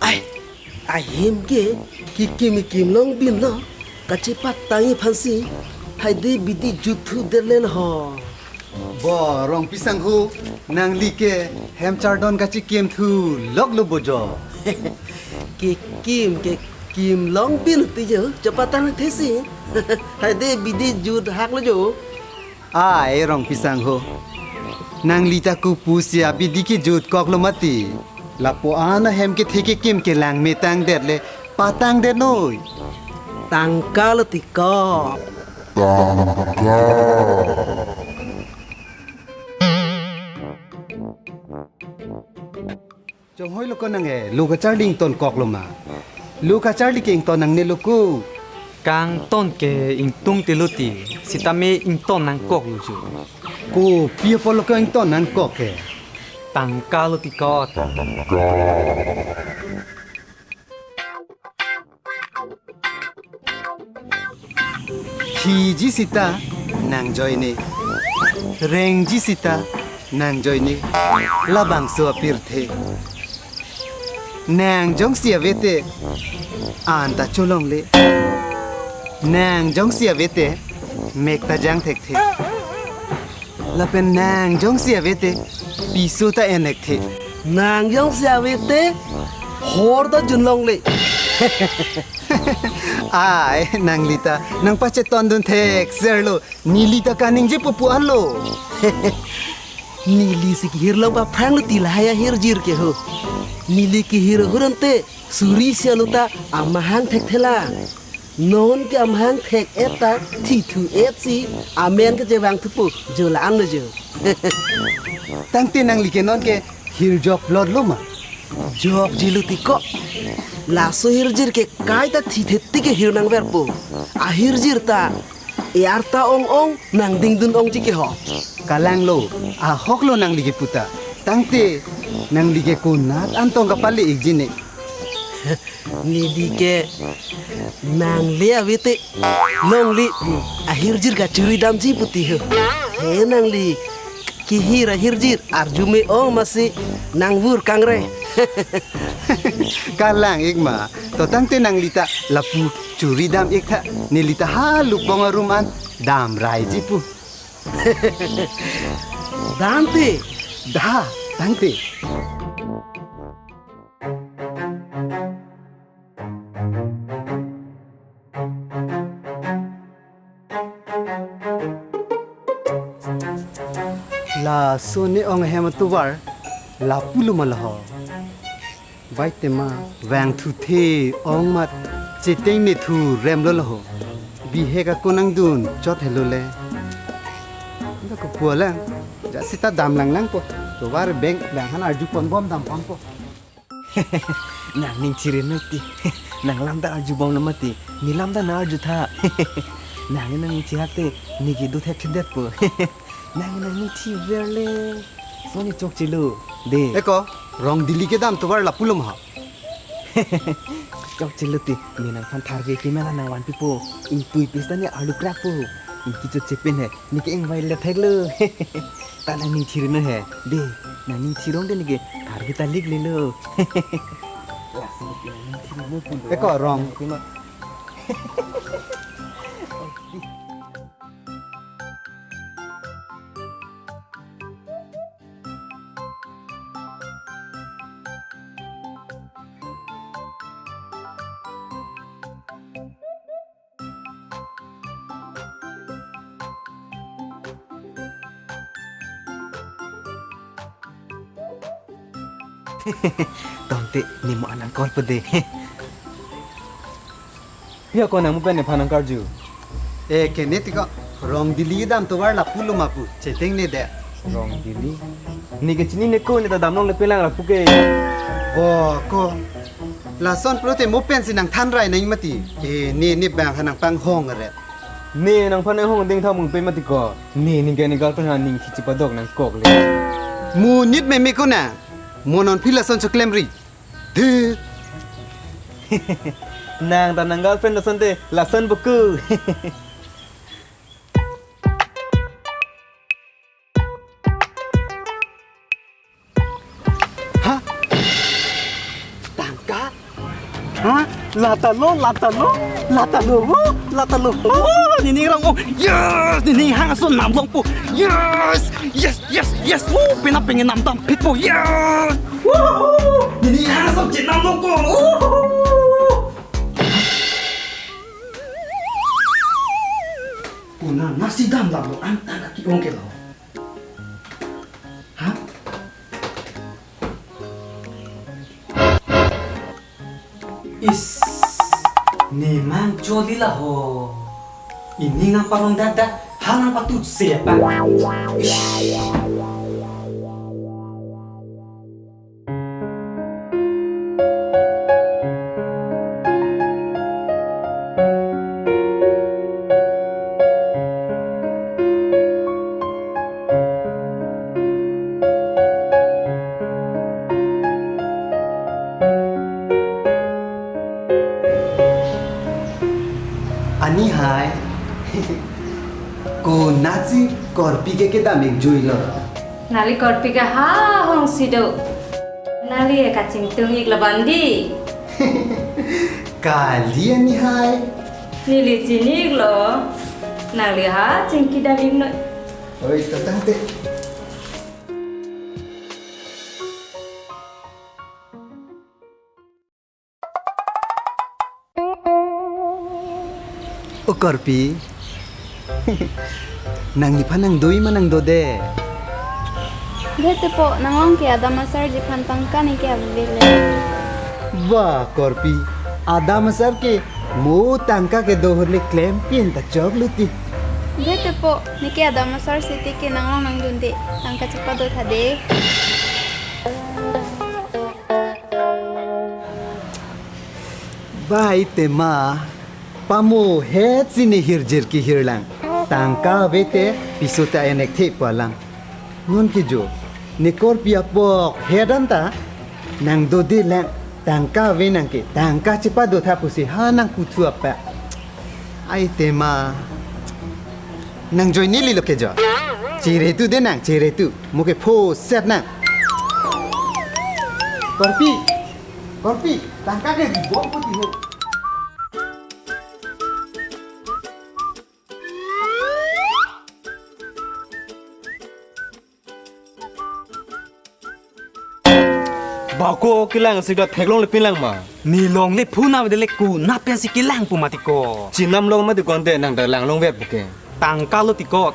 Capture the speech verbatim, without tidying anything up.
Ai, ahem ke kekim kekim longbin lo, kachepatang aphansi haide bidi juthu derlen ho. Bo Rongpi sangho, nangli ke hem chardon kachekimthu loklo bo jo. Kekim kekim longbin ti jo, chepatang thesi. Haide bidi jut haklo jo. Ai Rongpi sangho, nangli ta kopusi abidi kejut koklo mati. Lapu-an ahem kethe kekim kelang me tangdet le patang det noi. Tangka lo ti ko. Chonghoi lo ko nang e, lo kacharli ington koklo ma? Lo kacharli ke ington nangne lo ko. Kangton ke ingtung te lo ti, sitame ington nangkoklo jo. Kopi apot lo ko ington nangkok ke? Tangka lo ti ko. Khiji sita nangjoine, rengji sita nangjoine, labangso apirthe. Nang jongsi ave te, an ta cholongle. Nang jongsi ave te, mek ta jang thekthe. Lapen nang jongsi ave te, piso ta en thekthe. Nang jongsi ave te, hor ta junlongle. Ai, nangli ta nangpachetondun thekser lo, neli ta kaningje pu pu-an lo. Neli si kehir long paphrang lo ti lahai ahirjir ke ho. Neli kehir ahut ante suri si alo ta amahang thekthelang. Non ke amahang thek-et ta thithu-et si amen kachevangthu pu jo la-an lo jo. Tangte nangli ke non ke hirjok plot lo ma? Jokji lo ti ko. Laso hirjir ke kaita thithe ti ke hir nangverpo. Ahirjir ta e-arta ong-ong nangdingdun ongji ke ho. Kalang lo, ahok lo nangli kepu ta. Tangte nangli ke konat antong kapale-ikji ne? Neli ke nangle ave te longle pu ahirjir kachuri damji pu ti ho. He nangli kehir ahirjir arju me-ong masi nangvur kangre. Kalang-ik ma, to tangte nangli ta lapu churi dam-ik tha, neli ta ha lupong arum an damraiji pu. Dante. Da, tangte. Laso ne ong ahem atovar lapu lo ma laho. Bai tema vangthuthe ong mat chetengnethu rem lo laho. Bihek ako nangdun chot helo le. Dak ko pulang. Ja sita damlang lang po. Tovar beng bang han arju pon bom dam pon po. Nang ning chiri noi ti. Nang lamda arju bom lo mati. Ne lamda nang arju tha. Nang nang ning chihak te. Ne ke do thek thedet po. Nang nang ning chiver le. Soni chokchelo. De. Eko, Rongdili kedam tovar lapu lo ma? Chokchelo ti. Ne nangphan tharve kemela nangvanpipo. Ingtui pista ne alu krak po. Ingki chot chepen he. Ne ke ingvai le theklo. Ta nang ning chiri no he. De, nang ning chirong de ne ke tharve ta lik lelo. Laso ne ke nang ning chiri no pulo. Eko Rong. Nang ke ma. Tangte ne mo anang call pede. Pia ko nang mo pen nephan nangkarju. E ke ne ti ko Rongdili dam tovar lapu lo ma pu chetengne de. Rongdili. Ne ke chinine ko ne ta damlongle pelang lapu ke. Bo ko. Lason pulote mo pensi nangthanrai nang mati. E ne ne bang ha nangpanghong re. Ne nangphan ahong ding tha mungpe mati ko. Ne ning ke ne girlfriend ha ning kichi padok nangkok le. Monit meme ko na. Mo non phi lason choklemri. Dhi. Nang ta nang girlfriend lason te, lason buku. Ha? Tangka? Ha? Lata lo, lata lo, lata lo, oh, lata lo. Oh, nini rong, oh, yes, nini hang ason namlongpo. Yes, yes, yes, yes. Oh, pena pengen namdam phitpo. Yes. Woohoo! Nini hang ason chenamlo ko. Woohoo! Puna nasi damlap lo, an tangka ke-ong ke lo. Ha? Is, ne mang choli la ho. Ining nangparong dada, ha nangpatut se apa? Ish. Ani hai. Konatsi korpi ke kedam-ik jui lo. Nangli korpi ke ha hong si do. Nangli kachingtung-ik lo bandi. Kali ani hai. Neli chini-ik lo. Nangli ha chingki dam-ik noi. Oi, to tangte. O korpi. Nang nephan nangdoi ma nangdode? Dei tepo, nanglong ke adam asarji aphan tangka neke avevek le. Wah, korpi. Adam asar ke mo tangka kedo ahut le klempin ta choklo ti. Dei tepo, neke adam asar siti ke nanglong nangdunde, tangka chepado tha dei. Bai tema, pamohet si ne hirjir kehirlang. Tangka ave te piso ta enek the pu alam. Non ke jo, ne korpi apok hedan ta, nangdode lang, tangka ave nang ke, tangka chepado tha pusi ha nangputhu apa. Ai tema, nang join neli lo ke jo. Chere tu de nang, chere tu. Mo ke pho set nang. Korpi. Korpi, tangka ke di bom putih ho. Bako kelang si da theklong le pinlang ma. Ne longle phuna vede le konat pensi kelang pu mati ko. Chenamlong mati ko ante nang da langlong vet puke. Tangka lo ti ko.